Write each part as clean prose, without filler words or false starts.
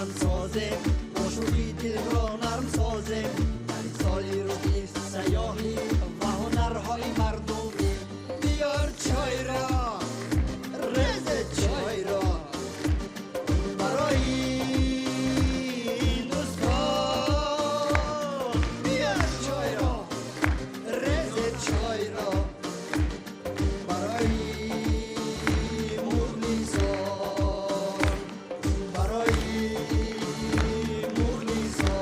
баланд созем, бо шӯхӣ дилро нарм созем. Дар соли рӯзи сайёҳӣ ва ҳунарҳои мардумӣ, биёр чойро, рез чойро барои дӯстон. Биёр чойро, рез чойро барои мухлисон, барои мухлисон.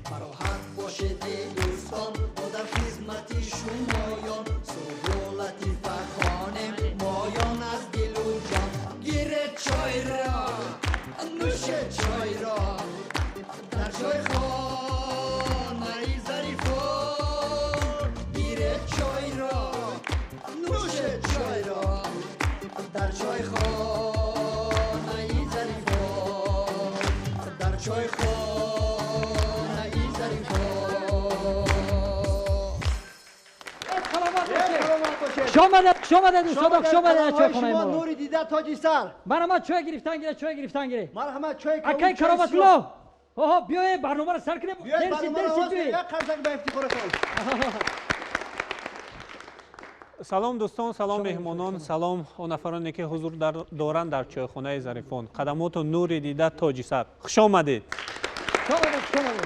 Фароҳат бошед, эй дӯстон, мо дар хизмати шумоён. Суҳу латифа хонем моён аз дилу ҷон. Гиред чойро, нӯшед чойро дар чойхонаи Зарифон. Гиред чойро, нӯшед чойро дар чойхонаи Зарифон, дар чойхонаи Зарифон. Саломат бошед. Саломат бошед. Шомада, шомада дӯстон, шомада чойхонаи шумо мо. Нури дида, тоҷи сар. Марҳамат, чой гирифтан гире, чой гирифтан гире. Марҳамат, чой. Акай Кароматулло, оҳо, биёед, барномаро сар кунем. Биёед, дерси барномаро дерси оғоз кунем. биёед. Як қарсак ба ифтихоратон. Салом, дӯстон, салом, меҳмонон, салом, он нафароне ки ҳузур доранд дар чойхонаи Зарифон. Қадамоту нури дида, тоҷи сар, хуш омадед. Шомада, шомада.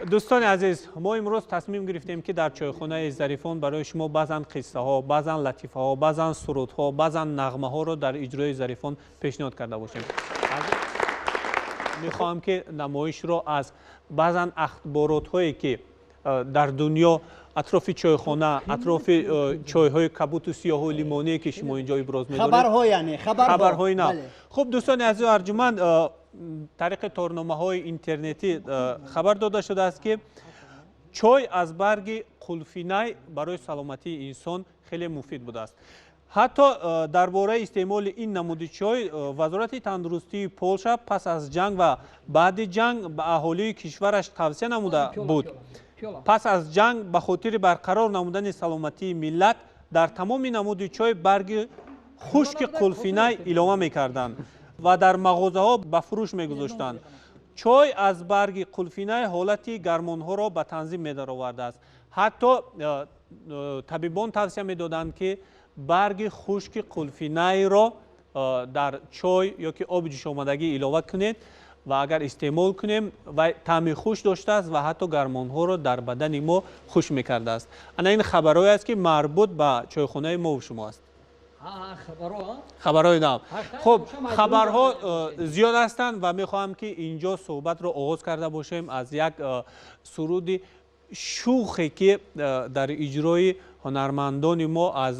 Дӯстони азиз, мо имрӯз тасмим гирифтем, ки дар чойхонаи Зарифон барои шумо баъзан қиссаҳо, баъзан латифаҳо, баъзан сурудҳо, баъзан нағмаҳоро дар иҷрои Зарифон пешниҳод карда бошем. Мехоҳам, ки намоишро аз баъзан ахборотҳое, ки дар дунё атрофи чойхона, атрофи чойҳои кабуту сиёҳу лимоние, ки шумо инҷо иброз медоред, Хабарҳо, яъне хабарҳо. Хабарҳои нав. Бале. Хуб, дӯстони азизу арҷуманд, тариқи торномаҳои интернетӣ хабар дода шудааст, ки чой аз барги қулфинай барои саломатии инсон хеле муфид будааст. Ҳатто дар бораи истеъмоли ин намуди чой вазорати тандурустии Полша пас аз ҷанг ва баъди ҷанг ба аҳолии кишвараш тавсия намуда буд. Пас аз ҷанг ба хотири барқарор намудани саломатии миллат дар тамоми намуди чой барги хушки қулфинай илова мекарданд ва дар мағозаҳо ба фурӯш мегузоштанд. Чой аз барги қулфинай ҳолати гармонҳоро ба танзим медаровардааст. Ҳатто табибон тавсия медоданд, ки барги хушки қулфинайро дар чой ё ки оби ҷӯшомадагӣ илова кунед ва агар истеъмол кунем, вай таъми хуш доштааст ва ҳатто гармонҳоро дар бадани мо хуш мекардааст. Ана ин хабарҳое аст, ки марбут ба чойхонаи мову шумо аст. Хабарҳои нав. Хуб, хабарҳо зиёд ҳастанд ва мехоҳам, ки инҷо суҳбатро оғоз карда бошем аз як суруди шухе, ки дар иҷрои ҳунармандони мо аз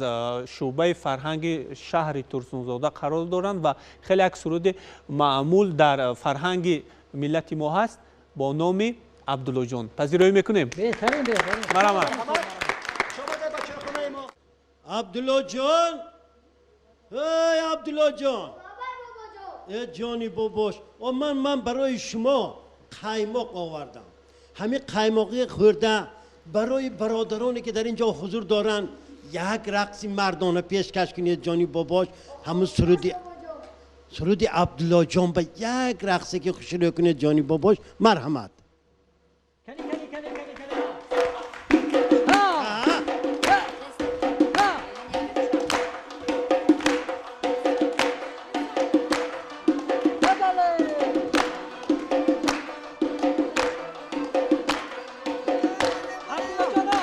шӯъбаи фарҳанги шаҳри Турсунзода қарор доранд ва хеле як суруди маъмул дар фарҳанги миллати мо ҳаст бо номи Абдуллоҷон. Пазироӣ мекунем. Беҳтарин, беҳтарин. Марҳамат. Шомада ба чойхонаи мо. Абдуллоҷон, эй Абдуллоҷон, э ҷони бобош, о ман барои шумо қаймоқ овардам. Ҳамин қаймоқи хӯрда барои бародароне, ки дар ин ҷо ҳузур доранд, як рақси мардона пешкаш кунед, ҷони бобош. Ҳамун суруди Абдуллоҷон ба як рақсе ки хушрӯ кунед, ҷони бобош, марҳамат. Кани, кани, кани, кани, кани. Ҳа! Ҳа! Ҳа! Бале! Абдуллоҷона!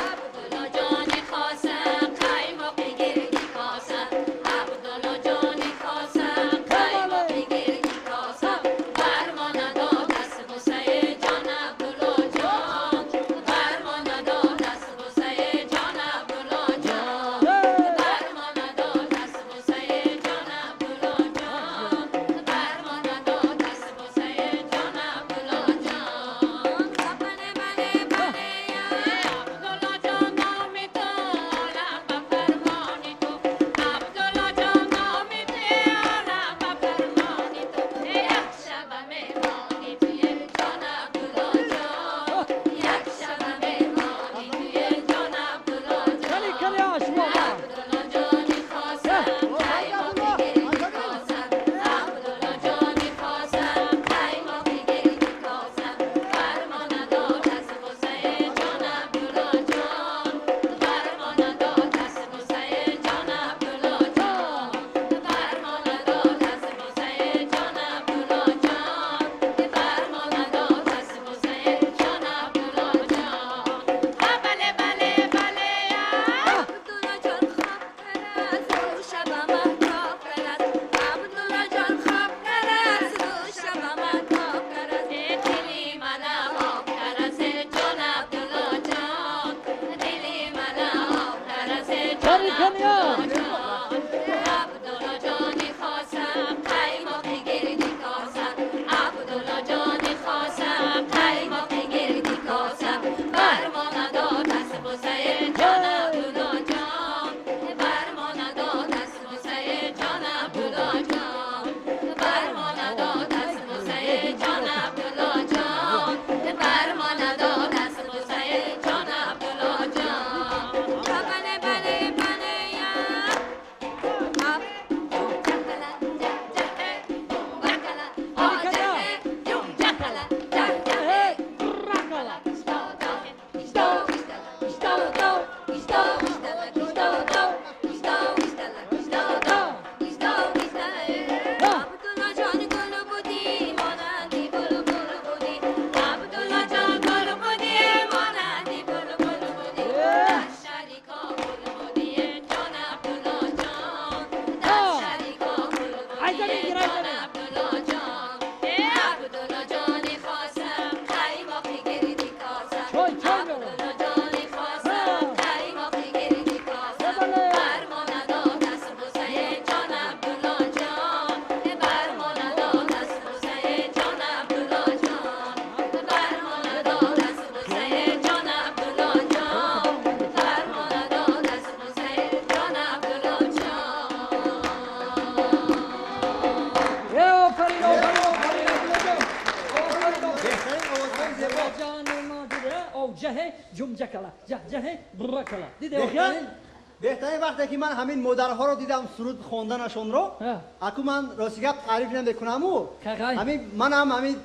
Абдуллоҷони хоса, қаймоқи гирди коса. диде ов ҷаҳе ҷумҷакала ҷаҳ-ҷаҳе бурракала диде охия. Беҳтарин вақте ки ман ҳамин модарҳоро дидам суруд хонданашонро, аку ман рости гап таъриф намекунаму ҳамин манам ҳамин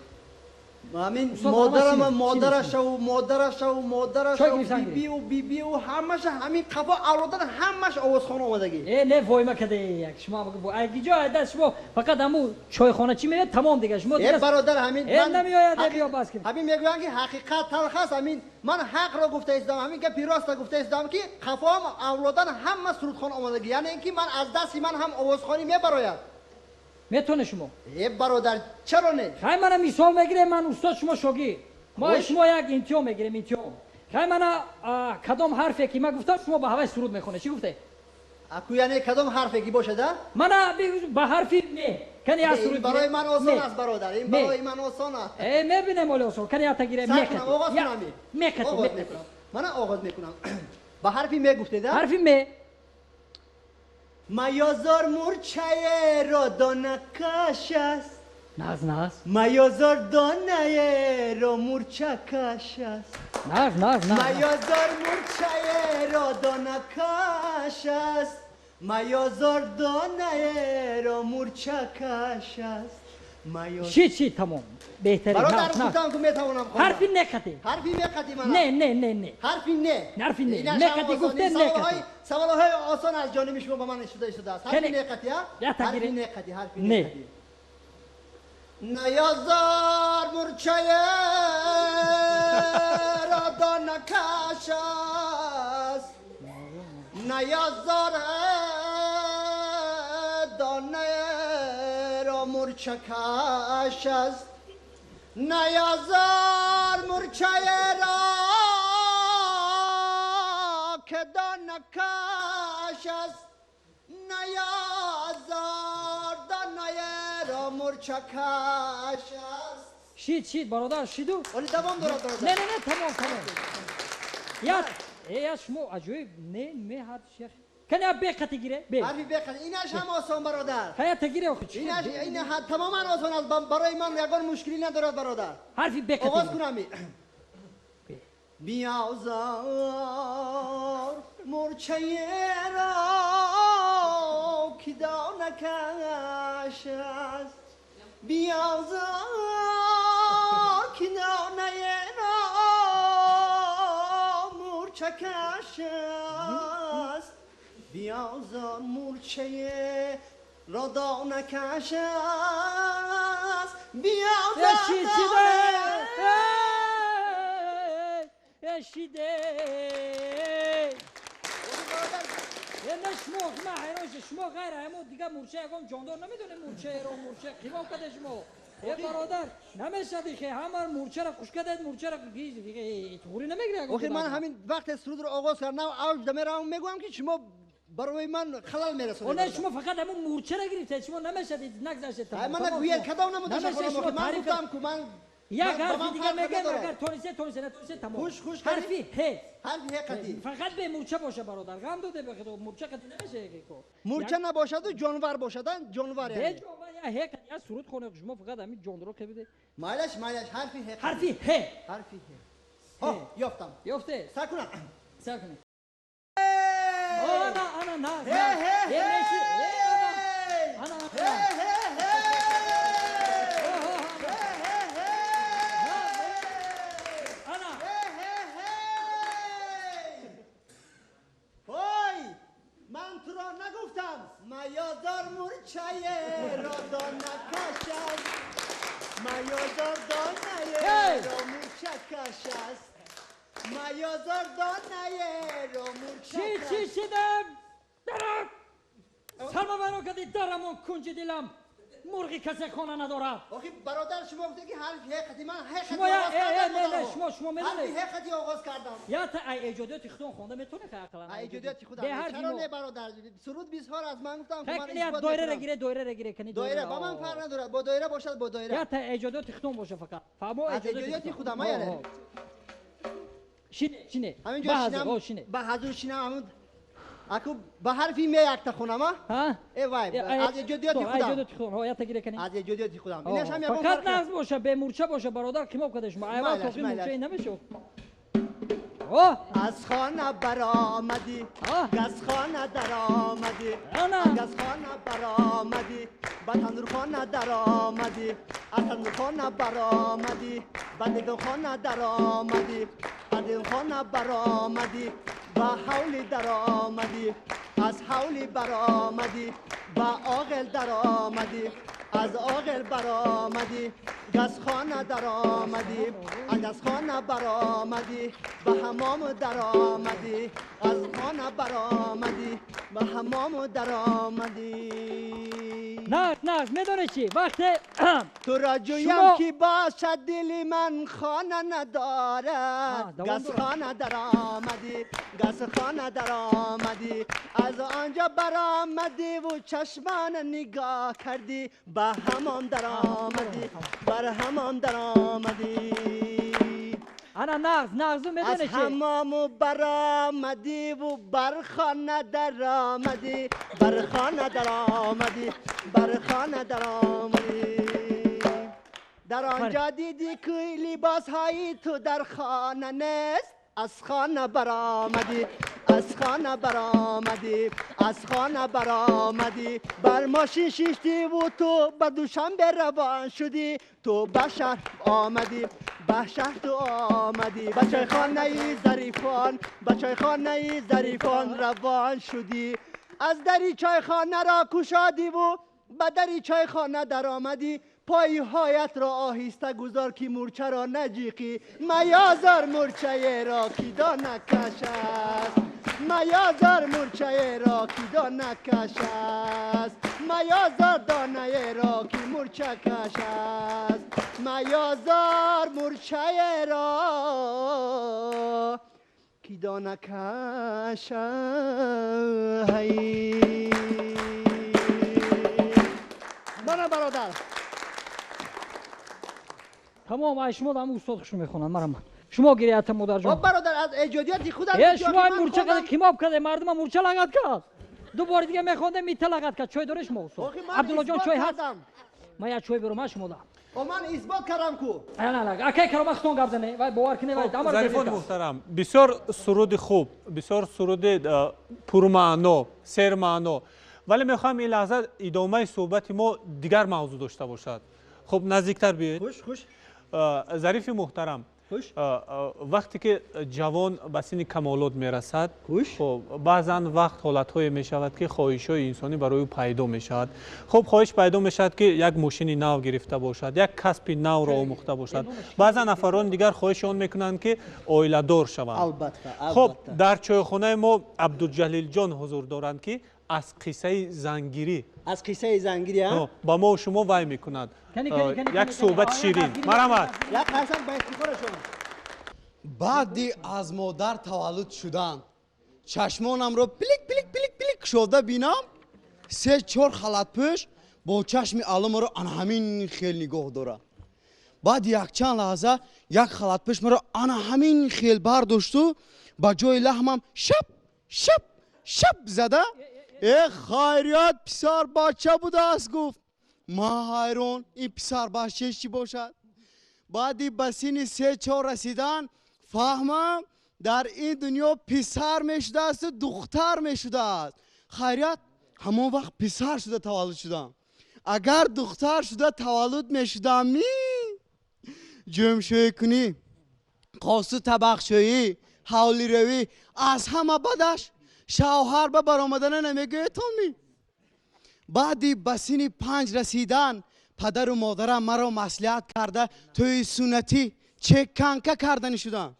модарам, модарашаву модарашаву модарашаву бибиу бибиу ҳамаша ҳамин қафо авлодан ҳамаш овозхон омадагӣ. Э не войма каде як шумо агиҷо айда шумо фақат ҳаму чойхона чӣ меояд тамом дига шумо. Э бародар ҳамин э намеояд биё бас кун. Ҳамин мегӯянд ки ҳақиқат талх аст. Ҳамин ман ҳақро гуфта истодам, ҳамин гапи роста гуфта истодам ки қафоам авлодан ҳама сурудхон омадагӣ, яъне ин ки ман аз дасти ман ҳам овозхонӣ мебарояд. Метавонед шумо? Э бародар чаро не? Хай мана мисол мегирем, ман устод шумо шогирд. Мо шумо як имтиҳон мегирем, имтиҳон. Хай мана кадом ҳарфе ки ман гуфтам шумо ба ҳавай суруд мехонед. Чӣ гуфте? Аку яъне кадом ҳарфе ки бошад, а? Мана ба ҳарфи ме. Кани як суруд. Барои ман осон аст бародар, ин барои ман осон аст. Э мебинем оли осон. Кани ята гирем ме. Кунам, оғоз кунам. Ме кати. Оғоз мекунам. Мана оғоз мекунам. Ба ҳарфи ме гуфтед, а? Ҳарфи ме. Маёзор мурчае ро дона каш аст. Наз наз. Маёзор донае ро мурча каш аст. Наз наз наз. Маёзор мурчае ро дона каш аст. Маёзор донае ро мурча каш аст. Шид шид тамом. Беҳтарин. Бародар гуфтам ки метавонам хонам. Ҳарфи не қати. Ҳарфи ме қати ман. Не не не не. Ҳарфи не. Ҳарфи не. Не қати гуфте не қати. Саволҳои осон аз ҷониби шумо ба ман шуда истодааст. Ҳарфи не қати, а? Ҳарфи не қати, ҳарфи не қати. Наёзор мурчае ро дона каш аст. Наёзор донае ро мурча каш аст. Наёзор мурчае ро ки дона каш аст. Наёзор донае ро мурча каш аст. Шид шид бародар шиду. Оли давом дорад бародар. Не не не тамом тамом. Я я шумо аҷоиб не ме ҳар шех. Кани я бе қати гире? Бе. Ҳарфи бе қати. Инаш ҳам осон бародар. Хая тагире охи чӣ? Инаш ин тамоман осон аст. Барои ман ягон мушкилӣ надорад бародар. Ҳарфи бе қати. Оғоз кунам. Биёзор мурчае ро ки дона каш аст. Биёзор ки донае ро мурча каш аст. Биёзор мурчае ро дона каш аст. Биёзор шиде. Не шумо ман ҳайрон шудам. Шумо ғайр ҳамо дига мурча ягон ҷондор намедонем. Мурчаеро мурча қимом каде шумо. Э бародар намешади хе ҳама мурчаро хуш кадед мурчаро туғри намегири. Охир ман ҳамин вақте сурудро оғоз кардам авҷ дамеравам мегӯям ки шумо барои ман халал мерасонед. Не шумо фақат ҳамун мурчаро гирифтед. Шумо намешадид нагзаштед. Ман гӯяд кадом намудаша хонам. Ман гуфтам ку ман як ҳарфи дига мегӯям агар тонисе тонисе натонисе тамом. Хуш хуш ҳарфи ҳ. Ҳарфи ҳ қати. Фақат бе мурча боша бародар. Ғам доде ба худо мурча қати намеша ко. Мурча набошаду ҷонвар бошад, ҷонвар яъне. Бе ҷонвар я ҳ қати я суруд хоне шумо фақат ҳамин ҷондоро қабиде. Майлаш майлаш ҳарфи ҳ. Ҳарфи ҳ. Ҳарфи ҳ. Ҳо ёфтам. Ёфте. Сар кунам. Сар кунед. Ана ана на. Ҳ ҳ ҳ. Ана ҳ ҳ ҳ. Маёзор мурчае ро дона каш аст. Маёзор донае ро мурча каш аст. Маёзор донае ро мурча чӣ чӣ шидам? Сарма вайрон кардӣ дарамон кунҷи дилам. Мурғи касе хона надорад. Охи бародар шумо гуфте ки ҳарфи ҳ қати ман ҳ қати шумо оғоз кардам. Не не шумо шумо медонед. Ҳарфи ҳ қати оғоз кардам. Я та ай эҷодиёти худон хонда метавонед ақаллан. Ай эҷодиёти худам. Чаро не бародар? Суруд бисёр аз ман гуфтам ки ман исбот. Доира гире, доира гире кани доира. Ба ман фарқ надорад. Бо доира бошад, бо доира. Я та эҷодиёти худон боша фақат. Фаҳмо аз эҷодиёти худам яъне. Шине, шине. Ҳамин ҷо шинам. Шине. Ба ҳазур шинам ҳамун. Аку ба ҳарфи ме якта хонам, а? Ҳа? Э вай, аз эҷодиёти худам. Эҷодиёти худам. Ҳо, якта гире кани. Аз эҷодиёти худам. Инаш ҳам ягон фақат нағз боша, бемурча боша, бародар, қимоб када шумо. Айвал тоқи мурчаи намешо. Аз хона баромадӣ, газхона даромадӣ, газхона баромадӣ, ба тандурхона даромадӣ, аз тандурхона баромадӣ, ба дегонхона даромадӣ, аз дегонхона баромадӣ, ба ҳавлӣ даромадӣ, аз ҳавлӣ баромадӣ, ба оғил даромадӣ, аз оғил баромадӣ, газхона даромадӣ, аз газхона баромадӣ, ба ҳаммом даромадӣ, аз хона баромадӣ, ба ҳаммом даромадӣ. Нағз, нағз, медонӣ чӣ? Вақте туро ҷӯям ки бошад дили ман хона надорад, газхона даромадӣ, газхона даромадӣ, аз онҷо баромадӣ ву чашмон нигоҳ кардӣ, ба ҳаммом даромадӣ, бар ҳаммом даромадӣ. Ана нағз, нағзу медонӣ аз чӣ? Ҳаммому баромадӣ ву бар хона даромадӣ, бар хона даромадӣ, бар хона даромадӣ. Дар онҷо дидӣ ки либосҳои ту дар хона нест, аз хона баромадӣ, аз хона баромадӣ, аз хона баромадӣ, бар мошин шиштӣ ву ту ба Душанбе равон шудӣ, ту ба шаҳр омадӣ, ба шаҳр ту омадӣ, ба чойхонаи Зарифон, ба чойхонаи Зарифон равон шудӣ, аз дари чойхонаро кушодӣ ву ба дари чойхона даромадӣ, пойҳоятро оҳиста гузор ки мурчаро наҷиқӣ, маёзор мурчаеро ки дона каш аст, маёзор мурчаеро ки дона каш аст, маёзор донаеро ки мурча каш аст, маёзор мурчаеро ки дона каш аст. Мана бародар. Тамом, ай шумо дам устод хуш мехонанд, марам. Шумо гирията модарҷон. О бародар, аз эҷодиёти худам. Э, шумо ай мурча қада қимоб каде, мардума мурча лагат кард. Ду бори дига мехондем, мита лагат кард. Чой доред шумо устод? Абдуллоҷон чой ҳаст? Ман як чой берам шумо да. О ман исбот кардам ку. На, на, акай карома хитон гап зане. Вай бовар кине, вай дамар. Зарифон муҳтарам, бисёр суруди хуб, бисёр суруди пурмаъно, сермаъно. Вале мехоҳам ин лаҳза идомаи суҳбати мо дигар мавзӯъ дошта бошад. Хуб, наздиктар биёед. Хуш, хуш. Зарифи муҳтарам, вақте ки ҷавон ба синни камолот мерасад, баъзан вақт ҳолатҳое мешавад ки хоҳишҳои инсонӣ барои ӯ пайдо мешавад. Хуб, хоҳиш пайдо мешавад ки як мошини нав гирифта бошад, як касби навро омӯхта бошад. Баъзан нафарони дигар хоҳиши он мекунанд ки оиладор шаванд. Албатта. Хуб, дар чойхонаи мо Абдуҷалилҷон ҳузур доранд ки аз қиссаи зангирӣ, аз қиссаи зангирӣ, а? Ба мо шумо вай мекунад. Як суҳбати ширин. Марҳамат. Як қарсак ба ифтихорашон. Баъди аз модар таваллуд шудан чашмонамро пилик пилик пилик пилик кушода бинам, 3-4 халатпӯш бо чашми алло маро ана ҳамин хел нигоҳ дорад. Баъди якчанд лаҳза як халатпӯш маро ана ҳамин хел бардошту ба ҷои лаҳмам шап шап шап зада, э хайрият, писарбача будааст, гуфт. Ман ҳайрон, ин писарбачаеш чӣ бошад? Баъди ба синни 3-4 расидан фаҳмам, дар ин дунё писар мешудаасту духтар мешудааст. Хайрият, ҳамон вақт писар шуда таваллуд шудам. Агар духтар шуда таваллуд мешудам, ми ҷӯмшӯӣ кунӣ, қосу табақшӯӣ, ҳавлиравӣ, аз ҳама бадаш шавҳар ба баромадана намегӯятон ми. Баъди ба синни 5 расидан падару модарам маро маслиҳат карда тӯи суннатӣ чекканка кардани шудам.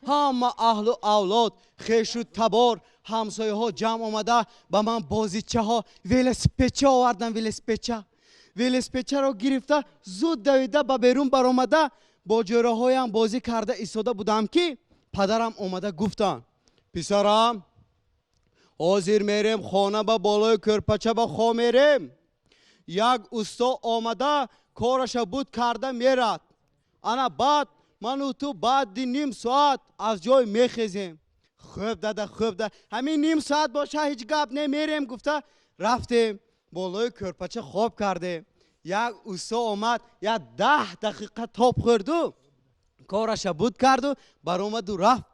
Ҳама аҳлу авлод, хешу табор, ҳамсояҳо ҷамъ омада ба ман бозичаҳо, велосипедча овардан. Велосипедча, велосипедчаро гирифта зуд давида ба берун баромада бо ҷӯраҳоям бозӣ карда истода будам ки падарам омада гуфтанд: писарам, ҳозир мерем хона, ба болои кӯрпача ба хоб мерем. Як усто омада кораша буд карда мерад. Ана баъд ману ту баъди ним соат аз ҷой мехезем. Хуб дада, хуб да, ҳамин ним соат боша ҳеҷ гап не, мерем гуфта рафтем, болои кӯрпача хоб кардем. Як усто омад, як 10 дақиқа тоб хӯрду кораша буд карду баромаду рафт.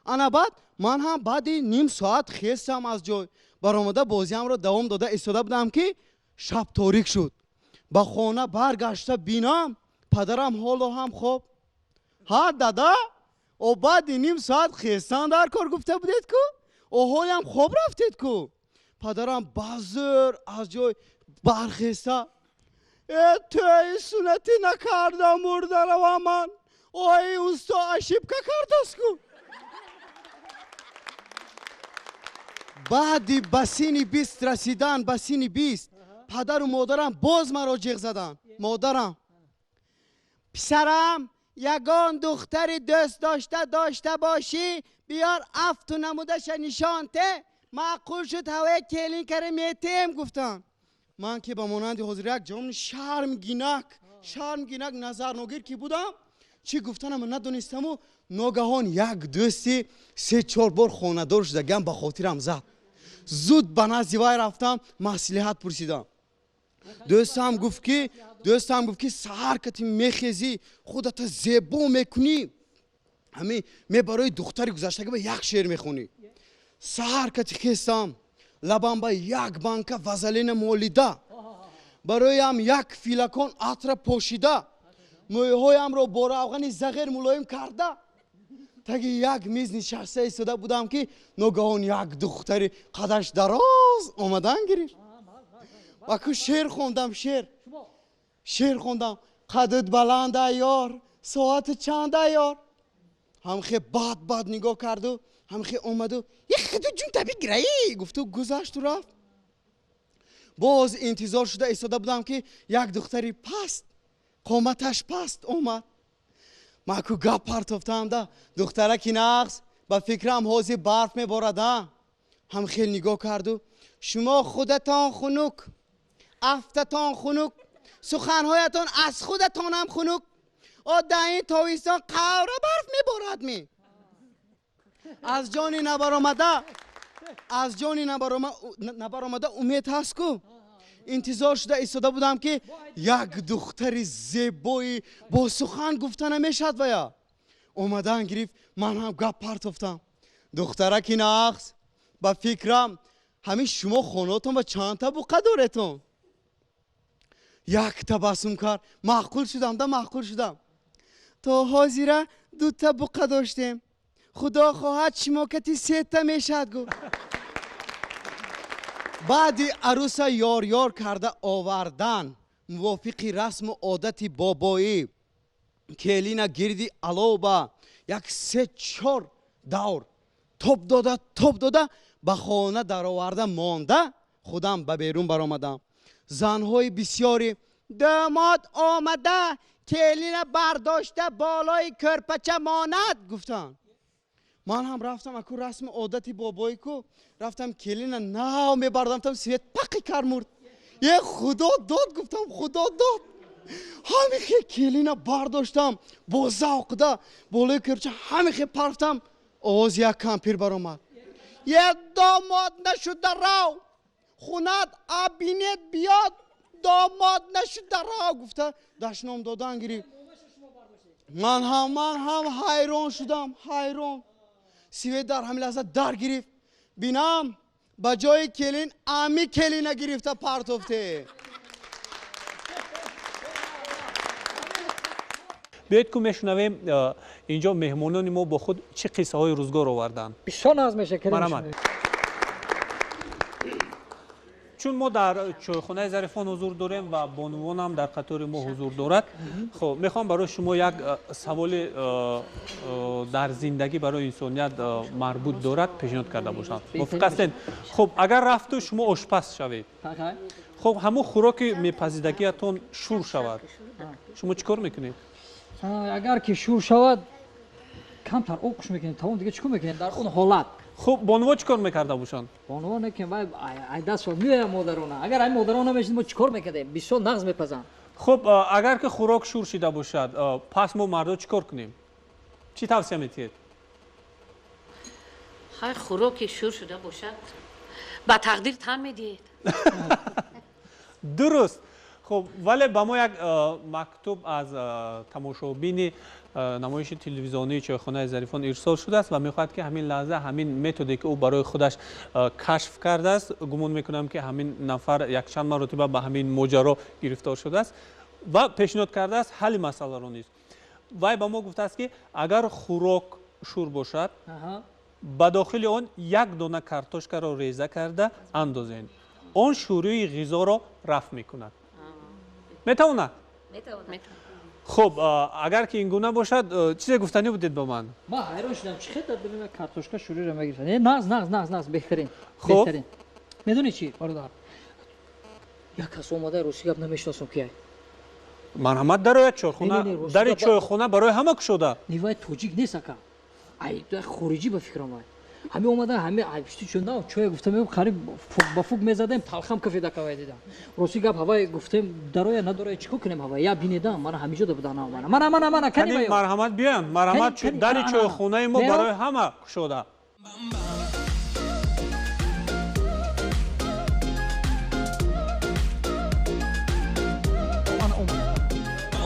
Ана баъд ман ҳам баъди ним соат хестам аз ҷой, баромада бозиамро давом дода истода будам, ки шаб торик шуд. Ба хона баргашта бинам, падарам ҳоло ҳам хоб. Ҳа дада, о баъди ним соат хестан дар кор гуфта будед ку, о ҳолиам хоб рафтед ку. Падарам ба зӯр аз ҷой бархеста: э тӯи суннатӣ накардам, мурда равам ман, ой усто ошибка кардааст ку. Баъди ба синни 20 расидан, ба синни 20, падару модарам боз маро ҷиғ заданд. Модарам: писарам, ягон духтари дӯст дошта дошта бошӣ, биёр афту намудаша нишон те, маъқул шуд ҳавои келин кара метем гуфтанд. Ман ки ба монанди ҳозир як ҷавони шармгинак назарногир ки будам, чӣ гуфтанам надонистаму ногаҳон як дӯсти 3-4 бор хонадор шудагиам ба хотирам зад. Зуд ба назди вай рафтам, маслиҳат пурсидам. Дӯстам гуфт ки саҳар кати мехезӣ, худата зебо мекунӣ, ҳамин мебарои духтари гузаштагӣ ба як шеър мехонӣ. Саҳар кати хестам, лабам ба як банка вазалина молида, бароям як филакон атра пошида, мӯйҳоямро бо равғани зағир мулоим карда, таги як миз нишаста истода будам, ки ногаҳон як духтари қадаш дароз омадан гирифт. Ва ку шеър хондам, шеър хондам: қадат баланд айёр, соати чанд айёр. Ҳамхе бад бад нигоҳ карду ҳамхе омаду яхду ҷунта бигираи гуфту гузашту рафт. Боз интизор шуда истода будам, ки як духтари паст, қоматаш паст омад. Ман ку гап партофтам да, духтараки нағз, ба фикрам ҳозир барф меборада. Ҳам хел нигоҳ карду: шумо худатон хунук, афтатон хунук, суханҳоятон аз худатонам хунук, о дар ин тобистон қавра барф меборад ми. Аз ҷони набаромада умед ҳаст ку. Интизор шуда истода будам, ки як духтари зебои бо сухан гуфта намешад вая. Омадан гирифт, ман ҳам гап партофтам: духтараки нағз, ба фикрам ҳамин шумо хонаотон ба чандта буқа доретон? Як табассум кард, маъқул шудам да, маъқул шудам. То ҳозира 2та буқа доштем, худо хоҳад шумо кати 3та мешад гуфт. Баъди аруса ёр-ёр карда овардан, мувофиқи расму одати бобоӣ, келина гирди алоба як 3-4 давр тоб дода, тоб дода ба хона дароварда монда, худам ба берун баромадам. Занҳои бисёре домод омада, келина бардошта болои кӯрпача монад гуфтанд. Ман ҳам рафтам, аку расми одати бобоӣ ку, рафтам келина нав мебардам, свет пақи кар мурд. Е худо дод гуфтам, худо дод. Ҳамихе келина бардоштам, бо завқда болои кӯрпача ҳамихе парфтам, овози як кампир баромад: е домод нашуда рав, хунат абинет биёд, домод нашуда рав гуфта дашном додан гирифт. Ман ҳам ҳайрон шудам, ҳайрон. Свет дар ҳамин лаҳза дар гирифт, бинам ба ҷои келин ами келина гирифта партофте. Биёед ку мешунавем инҷо меҳмонони мо бо худ чӣ қиссаҳои рӯзгор оварданд. Бисёр нағз мешавад. Марҳамат. Чун мо дар чойхонаи Зарифон ҳузур дорем ва бонувонам дар қатори мо ҳузур дорад, хоб мехоҳам барои шумо як саволи дар зиндагӣ барои инсоният марбут дорад пешниҳод карда бошам. Мувофиқ ҳастед? Хоб агар рафту шумо ошпаз шавед, хоб ҳамон хӯроки мепазидагиятон шур шавад, шумо чӣ кор мекунед? Агар ки шур шавад, камтар об қуш мекунем, тамом, дига чӣ кор мекунем дар он ҳолат? Хуб, бонуво чӣ кор мекарда бошанд? Бонуво не ки вай айдаст меояд модарона. Агар ай модарона мешид, мо чӣ кор мекардем? Бисёр нағз мепазанд. Хуб, агар ки хӯрок шур шида бошад, пас мо мардо чӣ кор кунем? Чӣ тавсия метиҳед? Хай хӯроки шур шуда бошад, ба тақдир тан медиҳед. Дуруст. Хуб, вале ба мо як мактуб аз тамошобини намоиши телевизионии чойхонаи Зарифон ирсол шудааст ва мехоҳад, ки ҳамин лаҳза ҳамин методе, ки ӯ барои худаш кашф кардааст, гумон мекунам, ки ҳамин нафар якчанд маротиба ба ҳамин моҷаро гирифтор шудааст ва пешниҳод кардааст ҳалли масъаларо низ. Вай ба мо гуфтааст, ки агар хӯрок шур бошад, ба дохили он як дона картошкаро реза карда андозед, он шӯрии ғизоро рафъ мекунад. Метавонад? Хуб, агар ки ин гуна бошад, чизе гуфтанӣ будед ба ман? Ман ҳайрон шудам, чӣ хел дар дили картошка шӯриро мегирифтан. Э, нағз, нағз, нағз, нағз, беҳтарин. Беҳтарин. Медонӣ чӣ, бародар? Як кас омада, русӣ гап намешиносам кияй. Марҳамат, дарояд чойхона, дари чойхона барои ҳама кушода. Не, вай тоҷик нест, ака. Ай, хориҷӣ ба фикрам вай. Ҳами омада, ҳами ай пишти чун на чой гуфтам, қариб ба фук мезадем, талхам кафеда кавай дидам. Рости гап ҳавай гуфтем, дароя надороя, чӣ кор кунем ҳавай? Я бинедам, мана ҳамиҷо да будан мана. Мана, мана, мана, кани вай. Марҳамат, биён, марҳамат, дари чойхонаи мо барои ҳама кушода.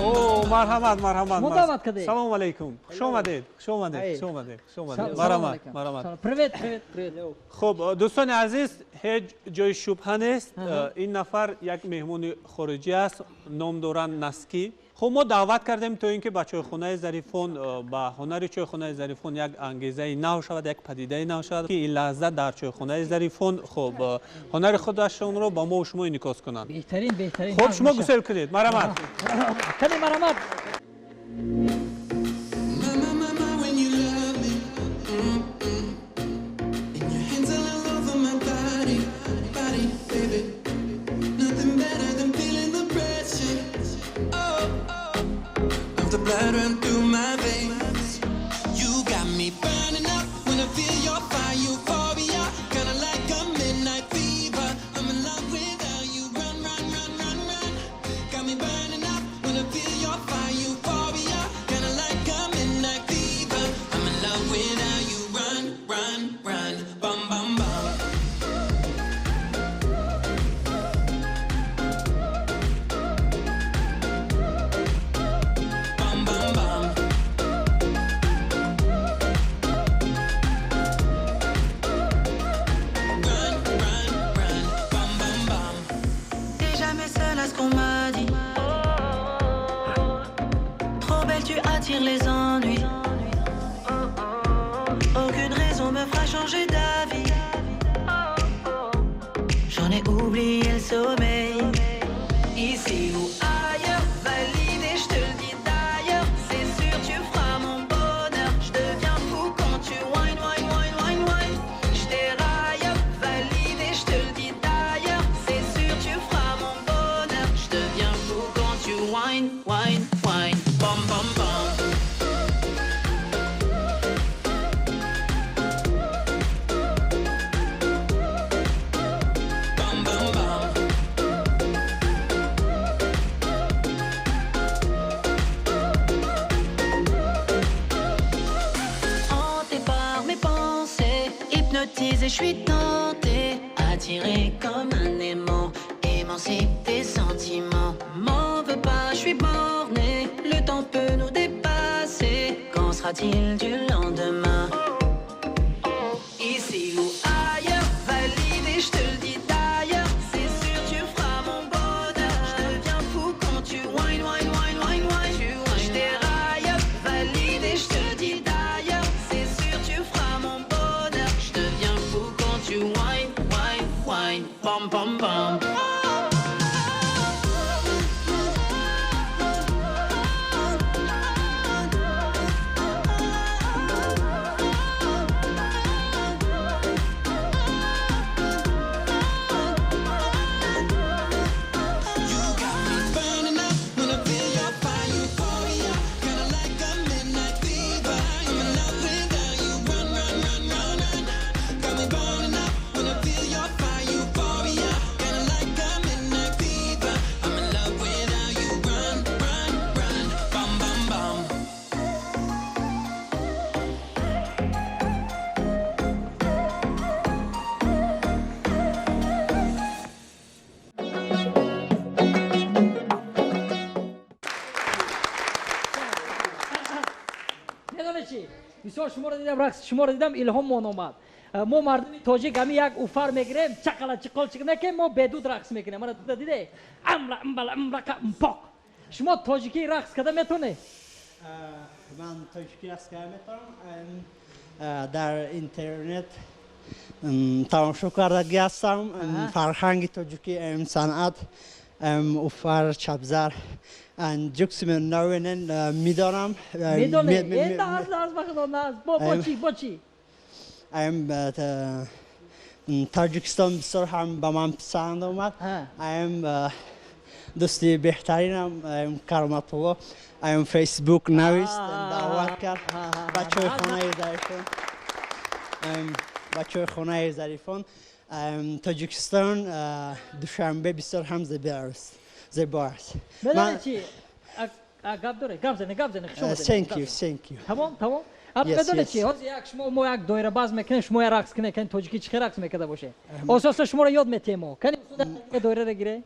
О, марҳамат, марҳамат. Мо даъват кардем. Салому алайкум. Хуш омадед, хуш омадед, хуш омадед, хуш омадед. Марҳамат, марҳамат. Привет, привет, привет. Хуб, дӯстони азиз, ҳеҷ ҷои шубҳа нест. Ин нафар як меҳмони хориҷӣ аст, ном доранд Наски. Хуб, мо даъват кардем, то ин ки ба чойхонаи Зарифон, ба ҳунари чойхонаи Зарифон як ангезаи нав шавад, як падидаи нав шавад, ки ин лаҳза дар чойхонаи Зарифон хуб ҳунари худашонро ба мо шумо инъикос кунанд. Беҳтарин, беҳтарин. Хуб, шумо гусел кунед. Марҳамат. Кани, марҳамат. Blood run through my veins. You got me burning up when I feel your fire, euphoria. Kinda like a midnight fever. I'm in love with how you run, run, run, run, run. Got me burning up when I feel your fire, euphoria. Kinda like a midnight fever. I'm in love with how you run, run, run. Bum, bum, bum. Les ennuis. Aucune raison me fera changer d'avis. J'en ai oublié le sommeil. Ici ou ailleurs, validé, je te le dis d'ailleurs. C'est sûr, tu feras mon bonheur. Je deviens fou quand tu wine, wine, wine, wine, wine. Je déraille, validé, je te le dis d'ailleurs. C'est sûr, tu feras mon bonheur. Je deviens fou quand tu wine, wine, wine. Bam, bam, bam. Je suis tenté, attiré comme un aimant, émancipe tes sentiments. M'en veux pas, je suis borné, le temps peut nous dépasser. Quand sera-t-il du lendemain? Ici ou ailleurs, validé, je te le dis d'ailleurs. C'est sûr, tu feras mon bonheur. Je deviens fou quand tu wine, wine, wine, wine, wine. Je déraille, validé, je te le dis d'ailleurs. C'est sûr, tu feras mon bonheur. Je deviens fou quand tu wine, wine, wine, bam, bam, bam. Бисёр шуморо дидам, рақси шуморо дидам, илҳоммон омад. Мо мардуми тоҷик ҳами як уфар мегирем, чақала чиқол чиқ накем, мо бедуд рақс мекунем. Мана дида диде? Амла амбала амлака мпок. Шумо тоҷикӣ рақс карда метавонед? Ман тоҷикӣ рақс карда метавонам. Дар интернет тамошо кардагӣ ҳастам. Фарҳанги тоҷикӣ, санъат, уфар, чабзар, ҷуксимен навенен медонам. Медонед? Наз, наз, ба худо, наз. Бо чӣ, бо чӣ? Тоҷикистон бисёр ҳам ба ман писанд омад. Дӯсти беҳтаринам Кароматулло Фейсбук навист, даъват кард ба чойхонаи Зарифон. Ба чойхонаи Зарифон. Тоҷикистон, Душанбе бисёр ҳам зебо аст. Медонед чӣ? Гап доред, гап занед, гап занед, хуш омадед. Thank you, thank you. Тамом, тамом. Медонед чӣ? Ҳозир як шумо мо як доира баз мекунем, шумо як рақс кунед, кани тоҷикӣ чӣ хел рақс мекарда бошед. Ососа шуморо ёд метиҳем мо. Кани доираро гире.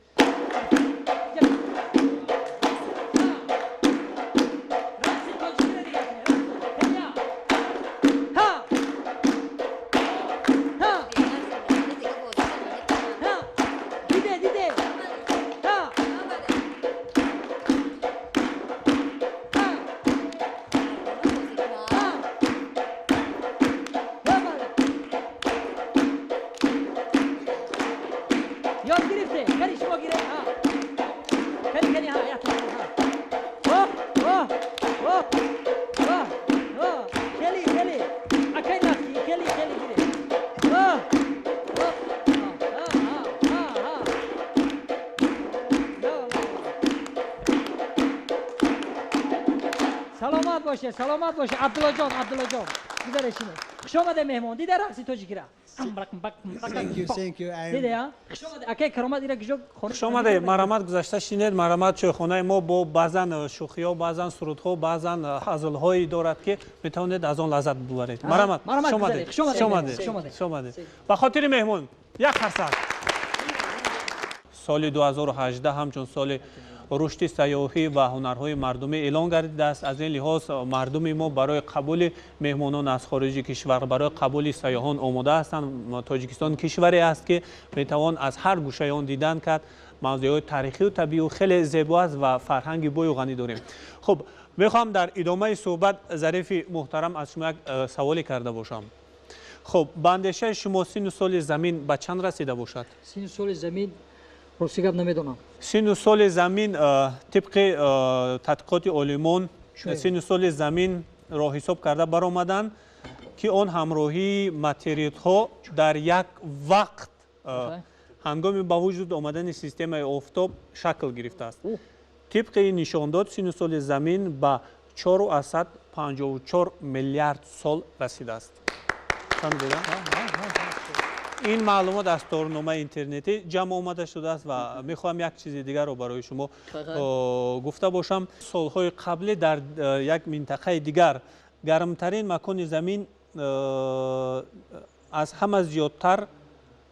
Саломат боше, Абдуллоҷон, Абдуллоҷон. Гузаришинед. Хуш омадед меҳмон. Дида рақси тоҷикира? Thank you, thank you. Дида, а? Хуш омадед. Акай Каромат ира киҷо хона? Хуш омадед. Марҳамат гузашта шинед. Марҳамат чойхонаи мо бо баъзан шӯхиҳо, баъзан сурудҳо, баъзан ҳазлҳое дорад, ки метавонед аз он лаззат бубаред. Марҳамат. Хуш омадед. Хуш омадед. Хуш омадед. Хуш омадед. Ба хотири меҳмон як қарсак. Соли 2018 ҳамчун соли рушди сайёҳӣ ва ҳунарҳои мардумӣ эълон гардидааст. Аз ин лиҳоз мардуми мо барои қабули меҳмонон аз хориҷи кишвар, барои қабули сайёҳон омода ҳастанд. Тоҷикистон кишваре аст, ки метавон аз ҳар гӯшаи он дидан кард. Мавзеъҳои таърихию табиӣ хеле зебо аст ва фарҳанги бою ғанӣ дорем. Хуб, мехоҳам дар идомаи суҳбат Зарифи муҳтарам аз шумо як саволе карда бошам. Хуб, ба андешаи шумо сину соли замин ба чанд расида бошад? Сину соли замин рости гап намедонам. Сину соли замин тибқи тадқиқоти олимон сину соли заминро ҳисоб карда баромаданд, ки он ҳамроҳии материалҳо дар як вақт ҳангоми ба вуҷуд омадани системаи офтоб шакл гирифтааст. Тибқи ин нишондод сину соли замин ба 4,54 миллиард сол расидааст. Фаҳмидед? Ин маълумот аз торномаи интернетӣ ҷамъ омада шудааст ва мехоҳам як чизи дигарро барои шумо гуфта бошам. Солҳои қаблӣ дар як минтақаи дигар гармтарин макони замин аз ҳама зиёдтар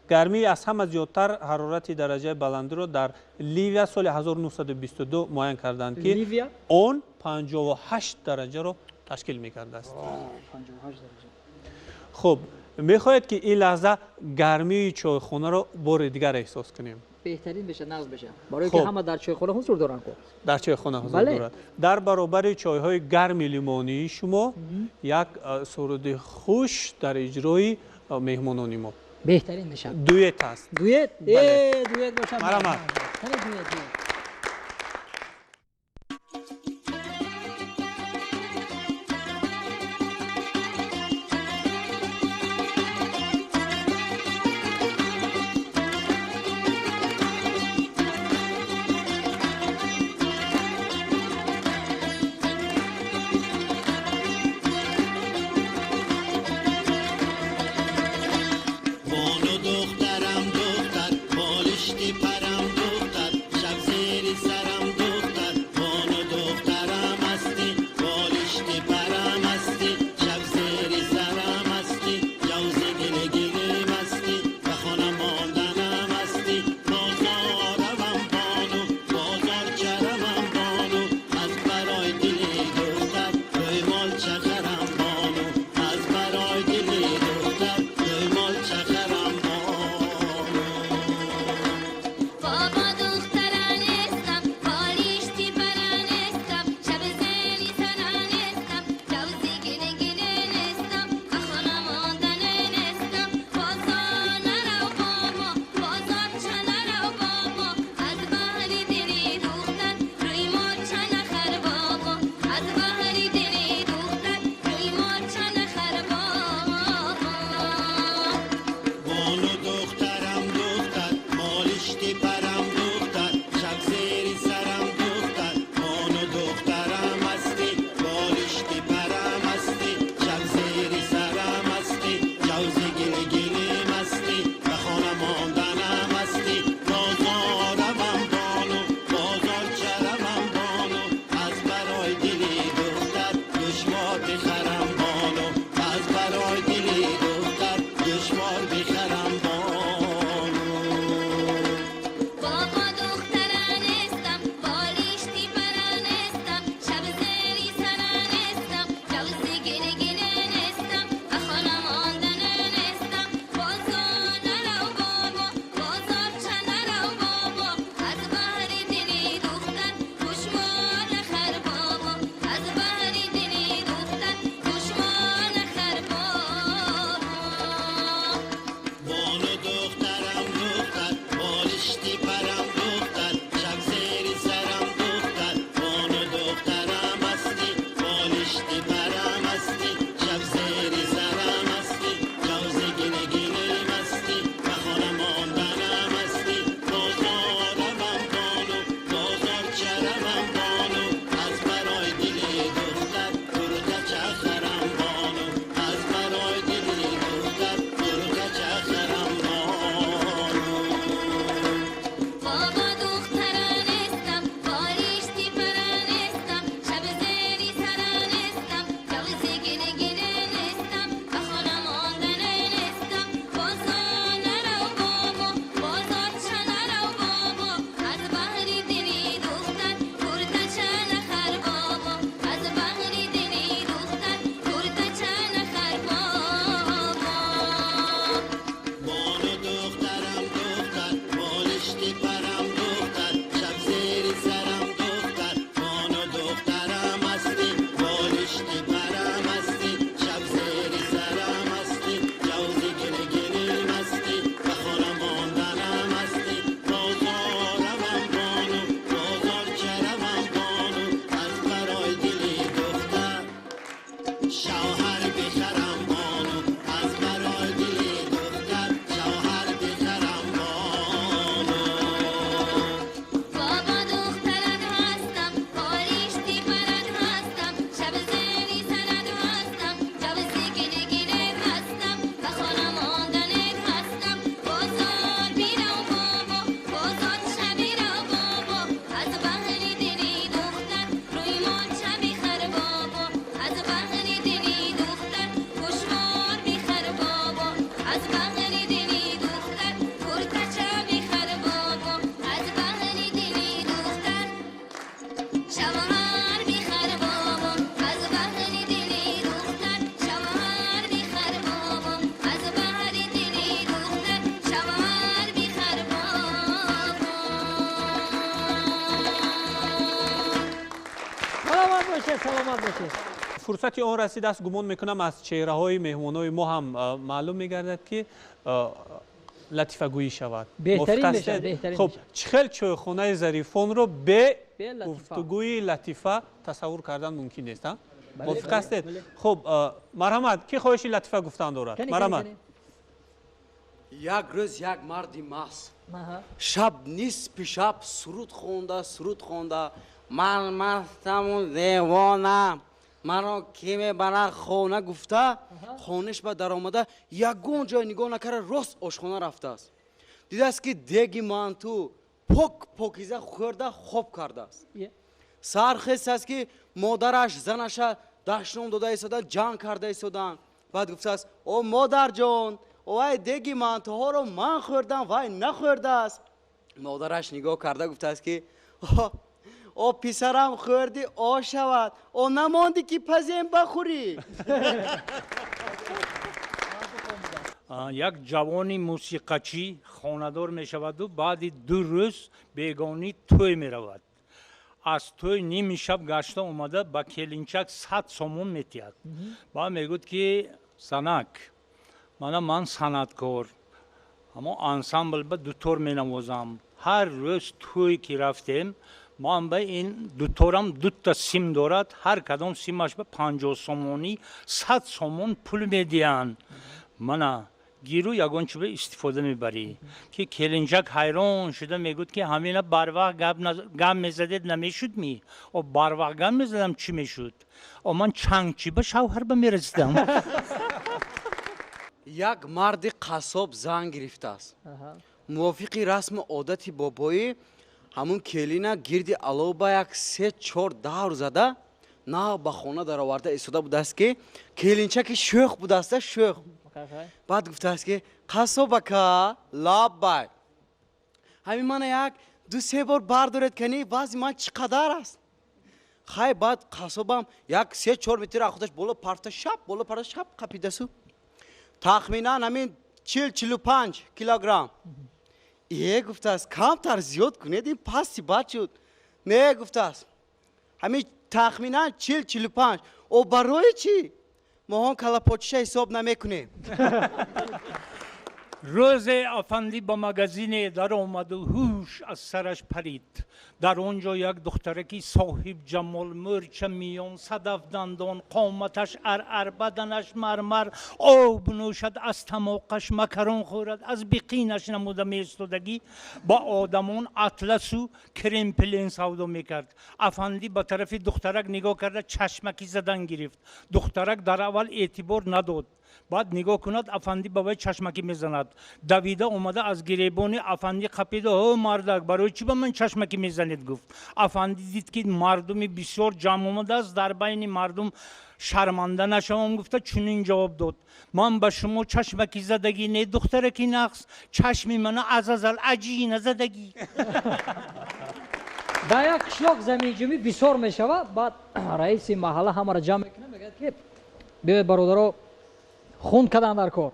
гармии аз ҳама зиёдтар ҳарорати дараҷаи баландиро дар Ливия соли 1922 муайян карданд, ки он 58 дараҷаро ташкил мекардааст. Хуб, мехоҳед ки ин лаҳза гармии чойхонаро бори дигар эҳсос кунем? Беҳтарин меша, нағз меша. Барои ки ҳама дар чойхона ҳузур доранд. Дар чойхона ҳузур дорад. Дар баробари чойҳои гарми лимонии шумо як суруди хуш дар иҷрои меҳмонони мо. Беҳтарин меша. Дуэт аст. Дуэт? Дуэт бошад. Марҳамат. Дуэт, дуэт. دختر بالشتی پرم دختر شب бошед, саломат бошед. Фурсати он расидааст, гумон мекунам аз чеҳраҳои меҳмонҳои мо ҳам маълум мегардад, ки латифагӯӣ шавад. Беҳтарин мешавад, беҳтарин. Хуб, чӣ хел чойхонаи Зарифонро бе гуфтугӯи латифа тасаввур кардан мумкин нест, а? Мувофиқ ҳастед? Хуб, марҳамат, ки хоҳиши латифа гуфтан дорад? Марҳамат. Як рӯз як марди маст шаб нисфи шаб суруд хонда, суруд хонда: ман мастаму девонам, маро ки мебарад хона, гуфта хонаш ба даромада ягон ҷой нигоҳ накарда рост ошхона рафтааст. Дидааст, ки деги манту пок покиза хӯрда хоб кардааст. Сар хестааст, ки модараш занаша дашном дода истодан, ҷанг карда истодан. Баъд гуфтааст: о модарҷон, вай деги мантуҳоро ман хӯрдам, вай нахӯрдааст. Модараш нигоҳ карда гуфтааст, ки о писарам, хӯрдӣ о шавад, о намондӣ ки пазем бахӯрӣ. Як ҷавони мусиқачӣ хонадор мешаваду баъди 2 рӯз бегонӣ тӯй меравад. Аз тӯй ними шаб гашта омада ба келинчак 100 сомон метиҳад. Баъд мегӯяд, ки занак, мана ман санъаткор, аммо ансамбл ба дутор менавозам. Ҳар рӯз тӯй ки рафтем, ман ба ин дуторам дута сим дорад, ҳар кадом симаш ба 50 сомонӣ 100 сомон пул медиҳанд. Мана гиру ягон чиба истифода мебарӣ. Ки келинчак ҳайрон шуда мегӯяд, ки ҳамина барвақт гап мезадед намешуд ми? О барвақт гап мезадам чӣ мешуд? О ман чанг чиба шавҳар ба мерасидам. Як марди қассоб зан гирифтааст. Мувофиқи расму одати бобоӣ ҳамун келина гирди алов ба як 3-4 давр зада нав ба хона дароварда истода будааст, ки келинчаки шӯх будааста, шӯх. Баъд гуфтааст, ки қассобака, лаббай, ҳамин мана як 2-3 бор бардоред, кани вазни ман чӣ қадар аст. Хай, баъд қассобам як 3-4 метр аз худаш боло парта, шап боло парта, шап қапидасу тахминан ҳамин 40-45 килограмм. Е, гуфтааст, камтар зиёд кунед, ин пасти бад шуд. Не, гуфтааст, ҳамин тахминан 40-45. О барои чӣ? Моҳон калапочиша ҳисоб намекунем. Рӯзе афандӣ ба магазине даромаду ҳуш аз сараш парид. Дар он ҷо як духтараки соҳиб ҷамол, мӯрча миён, садаф дандон, қоматаш арар, баданаш мармар, об нӯшад аз тамоқаш, макарон хӯрад аз биқинаш намуда меистодагӣ, ба одамон атласу кремпелен савдо мекард. Афандӣ ба тарафи духтарак нигоҳ карда чашмакӣ задан гирифт. Духтарак дар аввал эътибор надод. Баъд нигоҳ кунад, афандӣ ба вай чашмакӣ мезанад. Давида омада аз гиребони афандӣ қапида: ҳо мардак, барои чӣ ба ман чашмакӣ мезанед? Гуфт. Афандӣ дид, ки мардуми бисёр ҷамъ омадааст, дар байни мардум шарманда нашавам гуфта чунин ҷавоб дод: ман ба шумо чашмакӣ задагӣ не, духтараки нақс, чашми мана азазал аҷина задагӣ. Дар як қишлоқ заминҷунбӣ бисёр мешавад. Баъд раиси маҳалла ҳамаро ҷамъ мекунад, мегӯяд, ки биёед бародаро, хун кадан дар кор.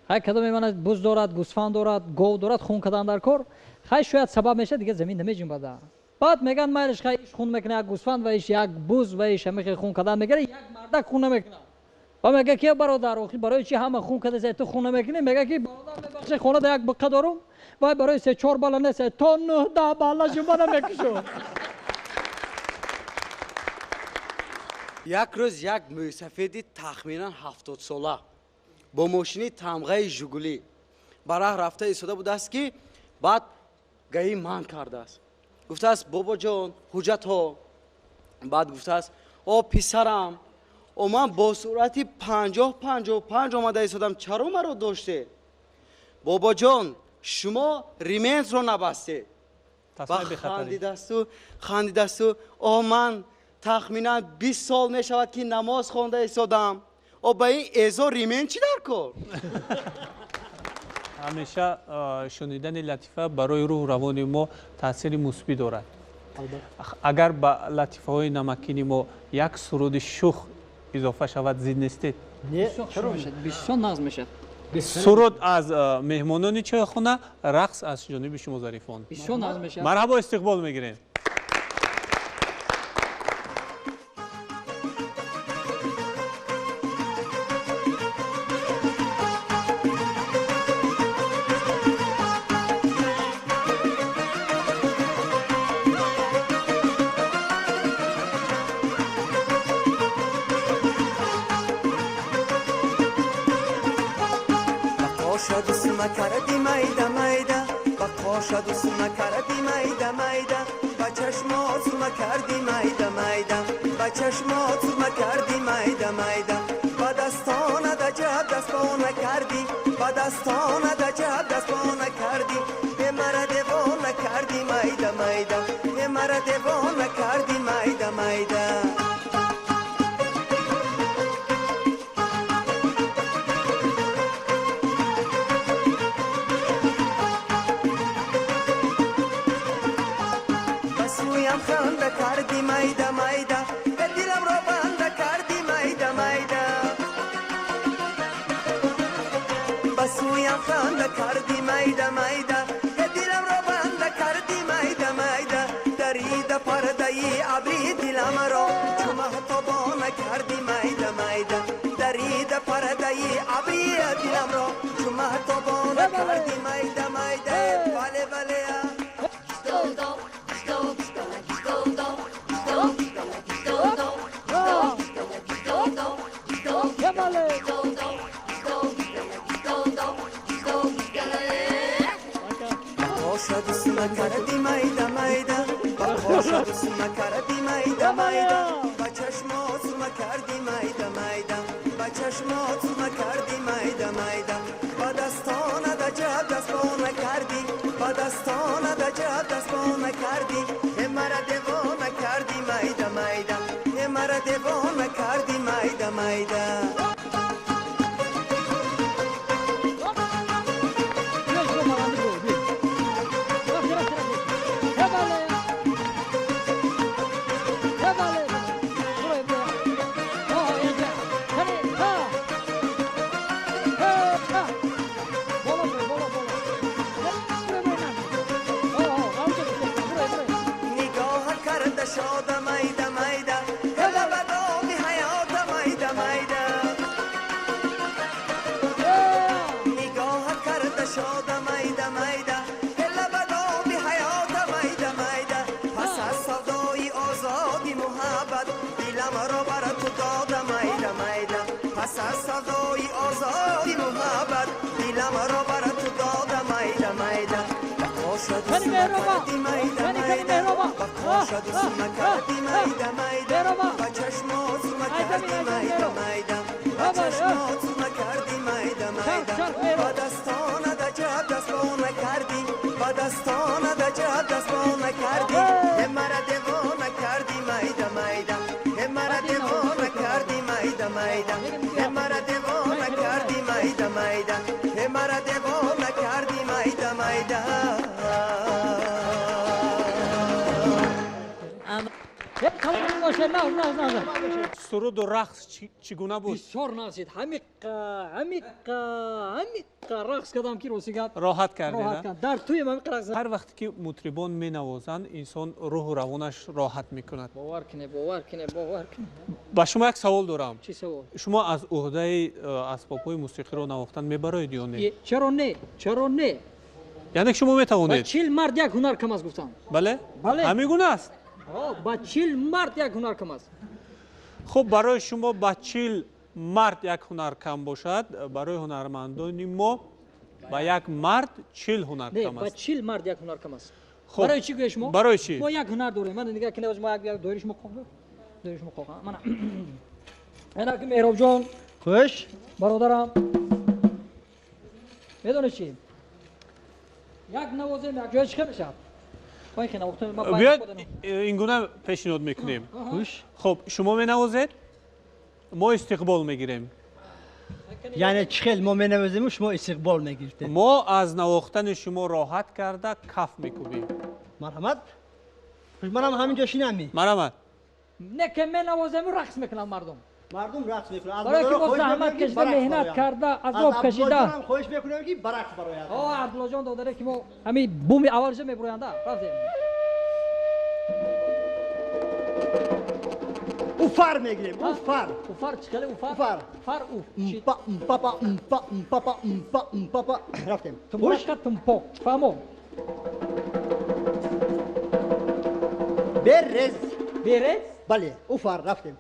Хай, кадоме мана буз дорад, гӯсфанд дорад, гов дорад, хун кадан дар кор. Хай, шояд сабаб мешавад, дигар замин намеҷунбада. Баъд мегӯянд майлиш, хай иш хун мекунад як гӯсфанд ва иш як буз ва иш ҳамихе хун кадан мегирад, як мардак хун намекунад. Ва мегӯяд, ки бародар, охи барои чӣ ҳама хун када, ту хун намекунӣ? Мегӯяд, ки бародар, мебахшед, хонада як буққа дорум, вай барои 3-4 бала нест, то 9-10 бала ҷунба намекушад. Як рӯз як мӯйсафеди тахминан 70-сола бо мошини тамғаи Жигулӣ ба раҳ рафта истода будааст, ки баъд гаӣ манъ кардааст. Гуфтааст: бобоҷон, ҳуҷҷатҳо. Баъд гуфтааст: о писарам, о ман бо суръати 50-55 омада истодам, чаро маро доште? Бобоҷон, шумо рементро набастед. Хандидасту хандидасту: о ман тахминан 20 сол мешавад, ки намоз хонда истодам, о ба ин эзо ремент чӣ дар кор? Ҳамеша шунидани латифа барои рӯҳу равони мо таъсири мусбӣ дорад. Агар ба латифаҳои намакини мо як суруди шух илова шавад, зид нестед? Бисёр нағз мешавад. Суруд аз меҳмонони чойхона, рақс аз ҷониби шумо Зарифон. Бисёр нағз мешавад. Марҳабо, истиқбол мегирем. Қоша дусма карди майда майда, ба қоша дусма карди майда майда, ба чашмот сурма карди майда майда, ба чашмот сурма карди майда майда, ба дастона даҷаб дастона карди, ба дастона даҷаб дастона карди, е мара девона карди майда майда, е мара девона карди майда майда. Ханда карди майда майда, дилам ро банда карди майда майда, ба сӯям ханда карди майда майда, дилам ро банда карди майда майда, дарида пардаи абри дилам ро чу маҳтобона карди майда майда, дарида пардаи абри дилам ро чу маҳтобона карди майда майда. Бале бале. Карди майда майда, ба қоша дусма карди майда майда, ба чашмот сурма карди майда майда, ба чашмот сурма карди майда майда, ба дастона даҷаб дастона карди, ба дастона даҷаб дастона карди, е мара девона карди майда майда, е мара девона карди майда майда. Суруду рақс чӣ гуна буд? Бисёр нағз шид. Ҳамиқа рақс кардам ки рости гап роҳат кардед. Дар туем ҳамиқа рақс. Ҳар вақте ки мутрибон менавозанд, инсон рӯҳу равонаш роҳат мекунад. Бовар кунед, бовар кунед, бовар кунед. Ба шумо як савол дорам. Чӣ савол? Шумо аз уҳдаи асбобҳои мусиқиро навохтан мебароед ё не? Чаро не? Чаро не? Яъне шумо метавонед? Ба 40 мард як ҳунар кам аст гуфтам. Бале? Бале. Ҳамин гуна аст? Ба 40 мард як ҳунар кам аст. Хуб, барои шумо ба 40 мард як ҳунар кам бошад, барои ҳунармандони мо ба як мард 40 ҳунар кам аст. Ба 40 мард як ҳунар кам аст. Барои чӣ гӯед шумо? Барои чӣ? Мо як ҳунар дорем. Ман нигоҳ кунед, мо як доираи шумо қоғ. Доираи шумо қоғ. Мана. Ана ки Меҳробҷон. Хуш. Бародарам. Медонед чӣ? Як навозем, як ҷоя чӣ мешавад? Биёед ин гуна пешниҳод мекунем. Хуб, шумо менавозед, мо истиқбол мегирем. Яъне чӣ хел мо менавозему шумо истиқбол мегиред? Мо аз навохтани шумо роҳат карда каф мекӯбем. Марҳамат. Манам ҳамин ҷо шинами. Марҳамат. Не ки менавозему рақс мекунанд мардум. Мардум рақс мекунанд. Барои ки мо заҳмат кашида, меҳнат карда, азоб кашида. Аз Абдуллоҷонам хоҳиш мекунем ки ба рақс барояд. О, Абдуллоҷон додаре ки мо ҳамин буми аввалша мебуроянда. Рафтем. Уфар мегирем, уфар. Уфар чӣ хеле уфар? Уфар. Фар уф. Па папа па папа па папа. Рафтем. Тумпака тумпо. Фаҳмо. Берез. Берез? Бале, уфар рафтем.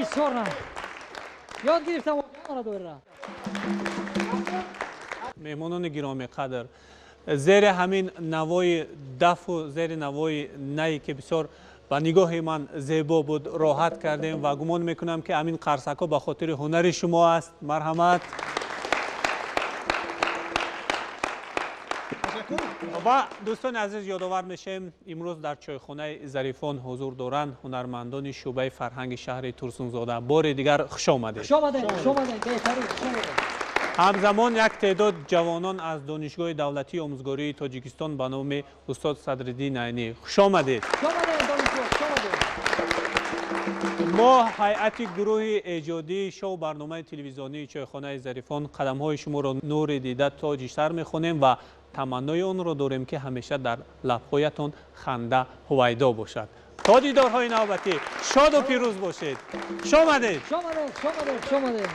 Бисёр на ёд гирифтам ора доира. Меҳмонони гиромиқадр, зери ҳамин навои дафу зери навои нае ки бисёр ба нигоҳи ман зебо буд, роҳат кардем ва гумон мекунам ки ҳамин қарсакҳо ба хотири ҳунари шумо аст. Марҳамат. Ва дӯстони азиз, ёдовар мешавем, имрӯз дар чойхонаи Зарифон ҳузур доранд ҳунармандони шӯъбаи фарҳанги шаҳри Турсунзода. Бори дигар хуш омадед. Хуш омадед, хуш омадед, беҳтарин, хуш омадед. Ҳамзамон як теъдод ҷавонон аз Донишгоҳи давлатии омӯзгории Тоҷикистон ба номи устод Садриддин Айнӣ. Хуш омадед. Хуш омадед, донишҷӯ, хуш омадед. Мо ҳайати гурӯҳи эҷодии шоу барномаи телевизионии чойхонаи Зарифон қадамҳои шуморо нури дида тоҷиштар мехонем ва таманнои онро дорем, ки ҳамеша дар лабҳоятон ханда ҳувайдо бошад. То дидорҳои навбатӣ шоду пирӯз бошед. Хуш омадед. Хуш омадед, хуш омадед, хуш омадед.